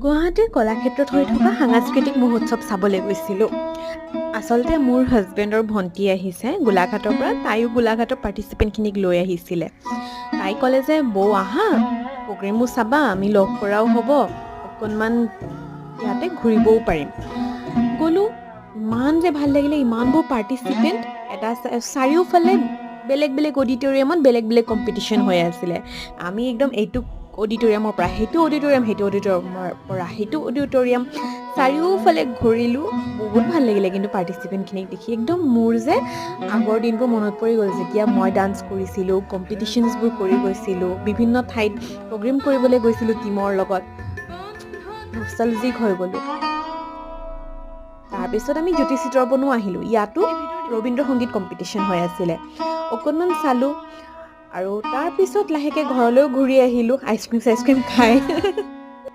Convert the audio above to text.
গুৱাহাটীৰ কলাক্ষেত্ৰত হৈ থকা সাংস্কৃতিক মহোৎসৱ চাবলৈ গৈছিলোঁ। আচলতে মোৰ হাজবেণ্ডৰ ভণ্টি আহিছে গোলাঘাটৰ পৰা। তাইও গোলাঘাটৰ পাৰ্টিচিপেণ্টখিনিক লৈ আহিছিলে। তাই ক'লে যে বৌ, আহা, প্ৰগ্ৰেমো চাবা, আমি লগ কৰাও হ'ব, অকণমান ইয়াতে ঘূৰিবও পাৰিম। গ'লোঁ। ইমান যে ভাল লাগিলে, ইমানবোৰ পাৰ্টিচিপেণ্ট। এটা চাৰিওফালে বেলেগ বেলেগ অডিটৰিয়ামত বেলেগ বেলেগ কম্পিটিশ্যন হৈ আছিলে। আমি একদম এইটো অডিটৰিয়ামৰ পৰা সেইটো অডিটৰিয়াম, সেইটো অডিটৰিয়ামৰ পৰা সেইটো অডিটৰিয়াম, চাৰিওফালে ঘূৰিলোঁ। বহুত ভাল লাগিলে কিন্তু পাৰ্টিচিপেণ্টখিনিক দেখি। একদম মোৰ যে আগৰ দিনবোৰ মনত পৰি গ'ল, যেতিয়া মই ডান্স কৰিছিলোঁ, কম্পিটিশ্যনছবোৰ কৰি গৈছিলোঁ, বিভিন্ন ঠাইত প্ৰগ্ৰেম কৰিবলৈ গৈছিলোঁ টীমৰ লগত। নষ্টালজিক হৈ গ'লোঁ। তাৰপিছত আমি জ্যোতি চিত্ৰবনো আহিলোঁ। ইয়াতো ৰবীন্দ্ৰ সংগীত কম্পিটিশ্যন হৈ আছিলে। অকণমান চালোঁ আৰু তাৰপিছত লাহেকৈ ঘৰলৈও ঘূৰি আহিলোঁ আইচক্ৰীম চাইচক্ৰীম খাই।